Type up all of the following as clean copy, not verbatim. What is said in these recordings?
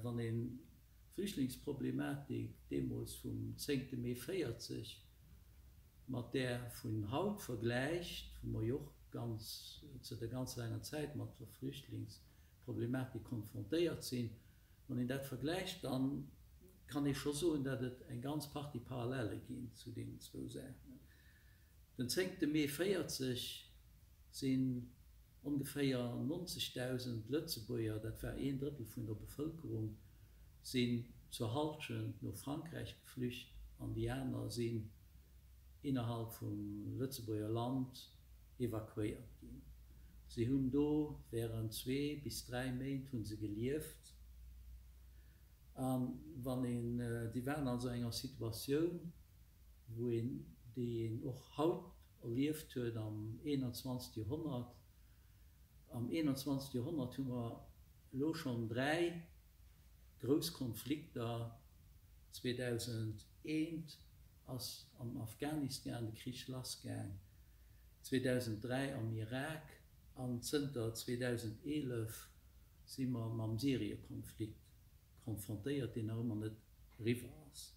Wann een d'Flüchtlingsproblematik deemools vum zéngte Mee 40 mat där vun haut vergläicht, wou mer jo och ganz zënter ganz laanger Zäit mat der Flüchtlingsproblematik konfrontéiert sinn, wann een dat vergläicht, da kann ee scho soen, datt et eng ganz Partie Parallele ginn zu deenen zwou Saachen. Den zéngte Mee 40 sinn Ongeféier 90.000 Lëtzebuerger, dat war een Drëttel vun der Bevëlkerung, sinn zur Halschent no Frankräich geflücht an déi aner sinn innerhalb vum Lëtzebuerger Land evakuéiert ginn. Si hunn do wärend zwee bis dräi Méint hu se gelieft. A wann een, déi waren also enger Situatioun, wou een, déi een och haut erlieft huet am 21. Joerhonnert. Am 21. Joerhonnert hu mer elo schonn dräi grouss Konflikter, 2001 ass am Afghanistan de Krich lassgaang, 2003 am Irak an zënter 2011 si mer mam Syriekonflikt konfrontéiert, deen nach ëmmer net eriwwer ass.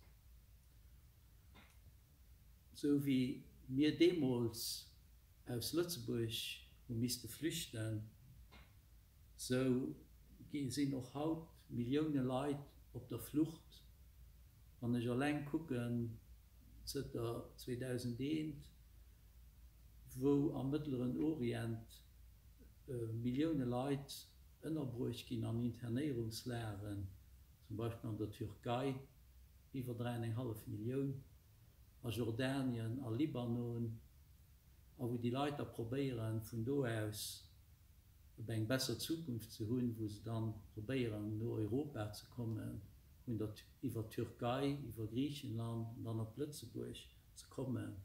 Sou wéi mir deemools aus Lëtzebuerg hu misste flüchten, sou sinn och haut Millioune Leit op der Flucht. Wann ech eleng kucken, zënter 2001, wou am Mëttleren Orient Millioune Leit ënnerbruecht ginn an Internéierungslageren, zum Beispill an der Türkei, iwwer 3,5 Millioun, a Jordanien, a Libanon, a wou déi Leit da probéieren, vun do aus op eng besser Zukunft ze hunn, wou se dann probéieren, no Europa ze kommen, vun der, iwwer d'Türkei, iwwer Griichenland an dann op Lëtzebuerg ze kommen.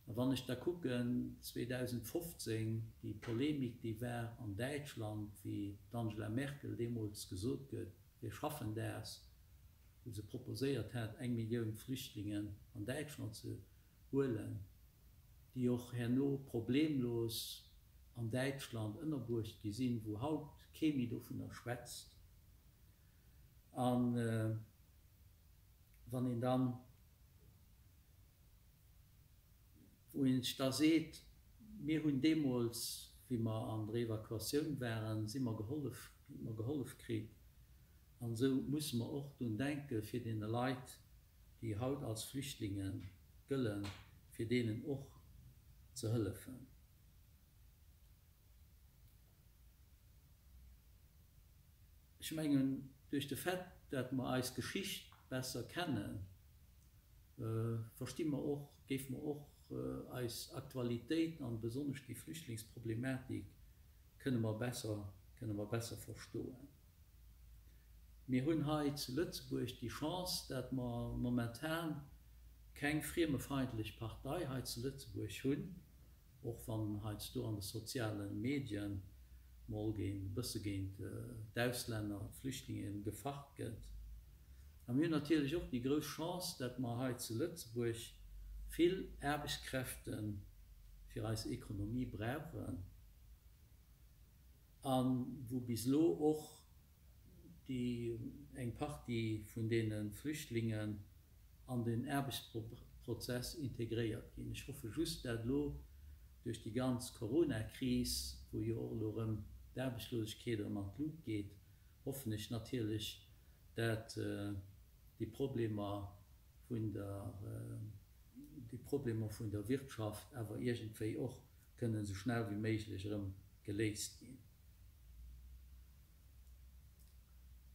A wann ech da kucken, 2015, déi Polemik, déi war an Däitschland, wéi d'Angela Merkel deemools gesot gëtt, Wir schaffen das, wou se proposéiert hat, eng Millioun Flüchtlingen an Däitschland ze huelen, déi och herno problemlos an Däitschland ënnerbruecht gi sinn, wou haut kee méi dovunner schwätzt. A wann een dann, wou een sech da seet, mir hunn deemools, wéi mer an der Evakuatioun waren, si mer gehollef, hu mer gehollef kritt, an esou musse mer och drun denke fir deene Leit, déi haut als Flüchtlinge gëllen, fir deenen och ze hëllefen. Ech mengen, duerch de Fait, dat mer eis Geschicht besser kennen, versti mer och, géife mer och eis Aktualitéit an besonnesch déi Flüchtlingsproblematik kënne mer besser, kënne mer besser verstoen. Mir hunn hei zu Lëtzebuerg déi Chance, dat mer momentan keng friemefeindlech Partei hei zu Lëtzebuerg hunn, Och wann heiansdo an de soziale Medien mol géint, e bësse géint d'Auslänner, d'Flüchtlingen gefacht gëtt. A mir hunn natierlech och déi grouss Chance, dat mer hei zu Lëtzebuerg vill Aarbechtskräfte fir eis Ekonomie brauchen a wou bis elo och déi eng Partie vun deene Flüchtlingen an den Aarbechtsprozess integréiert ginn. Ech hoffe just, dat elo duerch déi ganz Coronakris, wou jo och elo erëm d'Aarbechtslosegkeet erëm an d'Lut geet, hoffen ech natierlech, dat déi Problemer vun der, déi Problemer vun der Wirtschaft awer iergendwéi och kënnen esou schnell wéi méiglech erëm geléist ginn.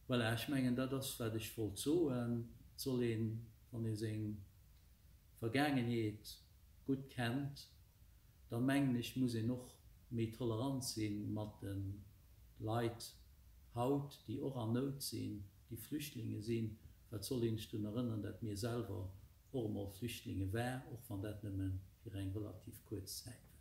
Voilà, ech mengen, dat ass, wat ech wollt soen. Et soll een, wann ee seng Vergaangenheet gutt kennt, da mengen ech, muss een och méi tolerant si mat de Leit haut, déi och an Nout sinn, déi Flüchtlinge sinn. Well et soll een sech drun erënneren, datt mir selwer och emol Flüchtlinge war, och wann dat nëmme fir eng relativ kuerz Zäit war.